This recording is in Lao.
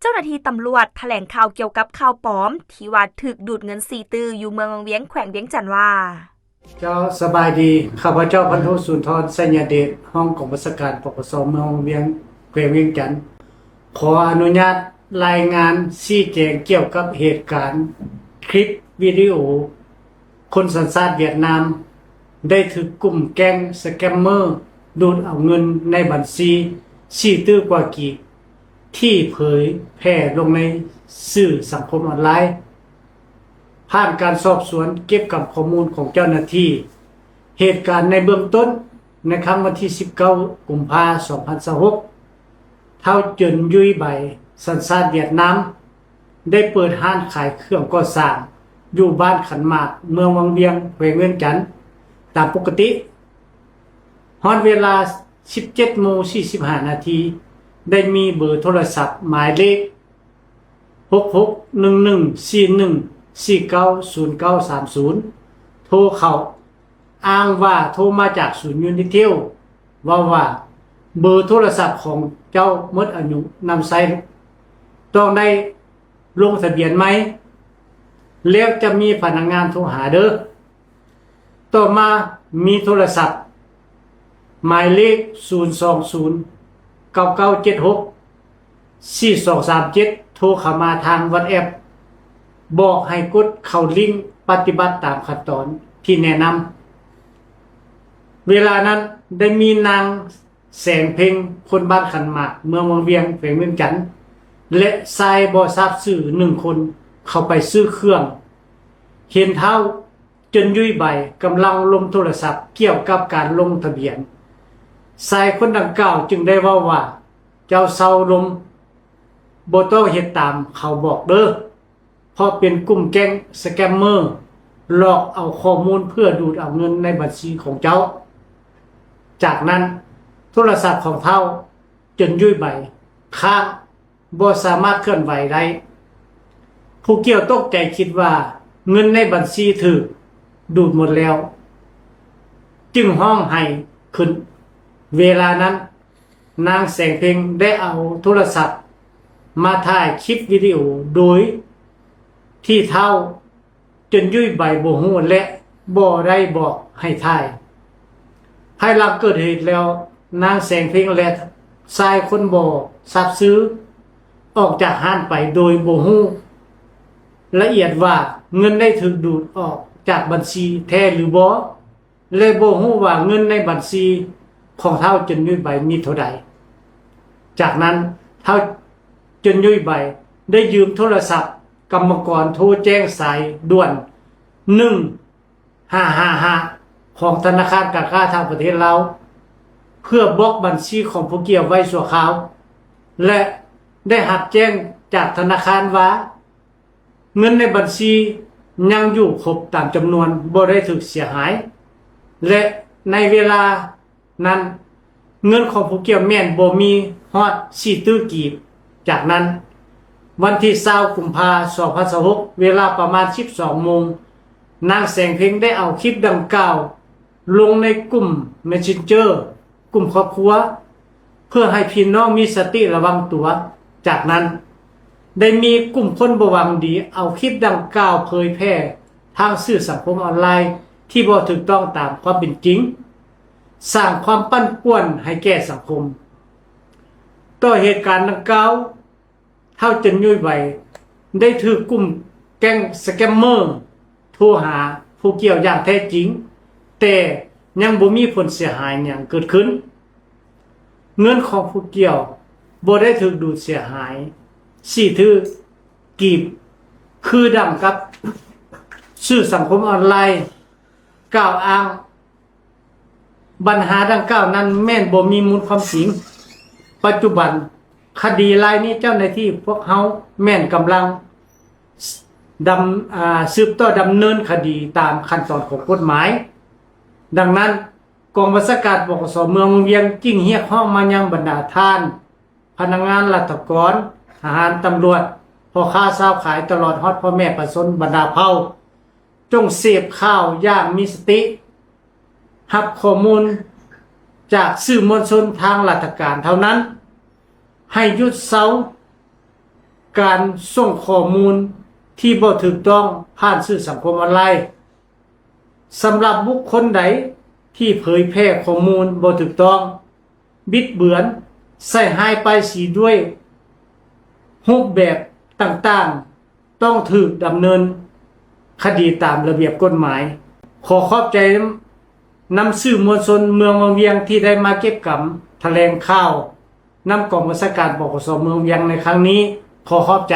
ເຈົ້າໜ້າທີ່ຕຳຫຼວດຖະແຫຼງຂ່າວກ່ຽວກັບຂ່າວປອມທີ່ວ່າຖືກດູດເງິນສີ່ຕື້ຢູ່ເມືອງວັງວຽງ ແຂວງວຽງຈັນວ່າ. ເຈົ້າ ສະບາຍດີ. ຂ້າພະເຈົ້າ ພັນໂທ ສູນທອນ ໄຊຍະເດດ, ຮອງກອງບັນຊາການ ປກສ ເມືອງວັງວຽງ ແຂວງວຽງຈັນ ຂໍອະນຸຍາດລາຍງານຊີ້ແຈງກ່ຽວກັບເຫດການຄລິບວິດີໂອ ຄົນສັນຊາດຫວຽດນາມ ໄດ້ຖືກກຸ່ມແກ້ງສະແກມເມີດູດເອົາເງິນໃນບັນຊີສີ່ຕື້ກວ່າກີບ ທີ່ເຜີຍແຜ່ລົງໃນສື່ສັງຄົມອອນລາຍ. ຜ່ານການສອບສວນເກັບກຳຂໍ້ມູນຂອງເຈົ້າໜ້າທີ່, ເຫດການໃນເບື້ອງຕົ້ນ ໃນຄ່ຳວັນທີສິບເກົ້າ ກຸມພາ ສອງພັນຊາວຫົກ, ທ້າວ ເຈີນ ຢຸຍໄບ ສັນຊາດຫວຽດນາມ ໄດ້ເປີດຮ້ານຂາຍເຄື່ອງກໍ່ສ້າງຢູ່ບ້ານຂັນໝາກ ເມືອງວັງວຽງ ແຂວງວຽງຈັນ ຕາມປົກກະຕິ. ຮອດເວລາສິບເຈັດໂມງສີ່ສິບຫ້ານາທີ ໄດ້ມີເບີໂທລະສັບໝາຍເລກ ຫົກຫົກໜຶ່ງໜຶ່ງສີ່ໜຶ່ງສີ່ເກົ້າສູນເກົ້າສາມສູນ ໂທເຂົ້າ, ອ້າງວ່າໂທມາຈາກສູນຢູນິເທວ, ເວົ້າວ່າ ເບີໂທລະສັບຂອງເຈົ້າໝົດອາຍຸນຳໃຊ້, ຕ້ອງໄດ້ລົງທະບຽນໃໝ່ ແລ້ວຈະມີພະນັກງານໂທຫາເດີ້. ຕໍ່ມາມີໂທລະສັບໝາຍເລກ ສູນສອງສູນ ເກົ້າເກົ້າເຈັດຫົກ ສີ່ສອງສາມເຈັດ ໂທເຂົ້າມາທາງວັອດແອັບ ບອກໃຫ້ກົດເຂົ້າລິ້ງປະຕິບັດຕາມຂັ້ນຕອນທີ່ແນະນຳ. ເວລານັ້ນໄດ້ມີນາງ ແສງເພັງ ຄົນບ້ານຂັນໝາກ ເມືອງວັງວຽງ ແຂວງວຽງຈັນ ແລະ ຊາຍບໍ່ຊາບຊື່ໜຶ່ງຄົນເຂົ້າໄປຊື້ເຄື່ອງ, ເຫັນທ້າວ ເຈີນ ຢຸຍໄບ ກຳລັງລົມໂທລະສັບກ່ຽວກັບການລົງທະບຽນ. ຊາຍຄົນດັ່ງກ່າວຈຶ່ງໄດ້ເວົ້າວ່າ, ເຈົ້າເຊົາລົມ, ບໍ່ຕ້ອງເຮັດຕາມເຂົາບອກເດີ້. ເພາະເປັນກຸ່ມແກ້ງສະແກມເມີ ຫຼອກເອົາຂໍ້ມູນເພື່ອດູດເອົາເງິນໃນບັນຊີຂອງເຈົ້າ. ຈາກນັ້ນ ໂທລະສັບຂອງທ້າວ ເຈີນ ຢຸຍໄບ ຄ້າງ ບໍ່ສາມາດເຄື່ອນໄຫວໄດ້. ຜູ້ກ່ຽວຕົກໃຈຄິດວ່າເງິນໃນບັນຊີຖືກດູດໝົດແລ້ວ ຈຶ່ງຮ້ອງໄຫ້ຂຶ້ນ. ເວລານັ້ນ ນາງແສງເພັງໄດ້ເອົາໂທລະສັບມາຖ່າຍຄລິບວິດີໂອໂດຍທີ່ທ້າວ ເຈີນ ຢຸຍໄບ ບໍ່ຮູ້ ແລະ ບໍ່ໄດ້ບອກໃຫ້ຖ່າຍ. ພາຍຫຼັງເກີດເຫດແລ້ວ, ນາງແສງເພັງ ແລະ ຊາຍຄົນບໍ່ຊາບຊື່ອອກຈາກຮ້ານໄປໂດຍບໍ່ຮູ້ລະອຽດວ່າເງິນໄດ້ຖືກດູດອອກຈາກບັນຊີແທ້ຫຼືບໍ່. ແລະ ບໍ່ຮູ້ວ່າເງິນໃນບັນຊີຂອງທ້າວ ເຈີນ ຢຸຍໄບ ມີເທົ່າໃດ. ຈາກນັ້ນ ທ້າວ ເຈີນ ຢຸຍໄບ ໄດ້ຢືມໂທລະສັບກຳມະກອນໂທແຈ້ງສາຍດ່ວນ ໜຶ່ງຫ້າຫ້າຫ້າ ຂອງທະນາຄານການຄ້າທາງປະເທດລາວ ເພື່ອບລັອກບັນຊີຂອງຜູ້ກ່ຽວໄວ້ຊົ່ວຄາວ ແລະ ໄດ້ຮັບແຈ້ງຈາກທະນາຄານວ່າ ເງິນໃນບັນຊີຍັງຢູ່ຄົບຕາມຈຳນວນ, ບໍ່ໄດ້ຖືກເສຍຫາຍ ແລະ ໃນເວລານັ້ນເງິນຂອງຜູ້ກ່ຽວແມ່ນບໍ່ມີຮອດສີ່ຕື້ກີບ. ຈາກນັ້ນ ວັນທີຊາວ ກຸມພາ ສອງພັນຊາວຫົກ ເວລາປະມານສິບສອງໂມງ, ນາງແສງເພັງໄດ້ເອົາຄລິບດັ່ງກ່າວ ລົງໃນກຸ່ມ Messenger ກຸ່ມຄອບຄົວ ເພື່ອໃຫ້ພີ່ນ້ອງມີສະຕິລະວັງຕົວ. ຈາກນັ້ນ ໄດ້ມີກຸ່ມຄົນບໍ່ຫວັງດີເອົາຄລິບດັ່ງກ່າວເຜີຍແຜ່ທາງສື່ສັງຄົມອອນລາຍທີ່ບໍ່ຖືກຕ້ອງຕາມຄວາມເປັນຈິງ, ສ້າງຄວາມປັ່ນປ່ວນໃຫ້ແກ່ສັງຄົມ. ຕໍ່ເຫດການດັ່ງກ່າວ, ທ້າວ ເຈີນ ຢຸຍໄບ ໄດ້ຖືກກຸ່ມແກ້ງສະແກມເມີໂທຫາຜູ້ກ່ຽວຢ່າງແທ້ຈິງ, ແຕ່ຍັງບໍ່ມີຜົນເສຍຫາຍຫຍັງເກີດຂຶ້ນ. ເງິນຂອງຜູ້ກ່ຽວບໍ່ໄດ້ຖືກດູດເສຍຫາຍສີ່ຕື້ກີບ ຄືດັ່ງກັບສື່ສັງຄົມອອນລາຍກ່າວອ້າງ. ບັນຫາດັ່ງກ່າວນັ້ນແມ່ນບໍ່ມີມູນຄວາມຈິງ. ປັດຈຸບັນຄະດີລາຍນີ້ເຈົ້າໜ້າທີ່ພວກເຮົາແມ່ນກຳລັງດຳ ອາ ສືບຕໍ່ດຳເນີນຄະດີຕາມຂັ້ນຕອນຂອງກົດໝາຍ. ດັ່ງນັ້ນ ກອງບັນຊາການ ປກສ ເມືອງວັງວຽງ ຈຶ່ງຮຽກຮ້ອງມາຍັງບັນດາທ່ານ ພະນັກງານລັດຖະກອນ, ທະຫານ, ຕຳຫຼວດ, ພໍ່ຄ້າຊາວຂາຍ ຕະຫຼອດຮອດພໍ່ແມ່ປະຊາຊົນບັນດາເຜົ່າ ຈົ່ງເສບຂ່າວຢ່າງມີສະຕິ, ຮັບຂໍ້ມູນຈາກສື່ມວນຊົນທາງລັດຖະການເທົ່ານັ້ນ, ໃຫ້ຢຸດເຊົາ ການສົ່ງຂໍ້ມູນທີ່ບໍ່ຖືກຕ້ອງຜ່ານສື່ສັງຄົມອອນລາຍ. ສຳລັບບຸກຄົນໃດທີ່ເຜີຍແຜ່ຂໍ້ມູນບໍ່ຖືກຕ້ອງ, ບິດເບືອນ, ໃສ່ຮ້າຍປ້າຍສີດ້ວຍຮູບແບບຕ່າງໆ ຕ້ອງຖືກດຳເນີນຄະດີຕາມລະບຽບກົດໝາຍ. ຂໍຂອບໃຈນຳສື່ມວນຊົນເມືອງວັງວຽງທີ່ໄດ້ມາເກັບກຳຖະແຫຼງຂ່າວນຳກອງບັນຊາການ ປກສ ເມືອງວຽງໃນຄັ້ງນີ້. ຂໍຂອບໃຈ.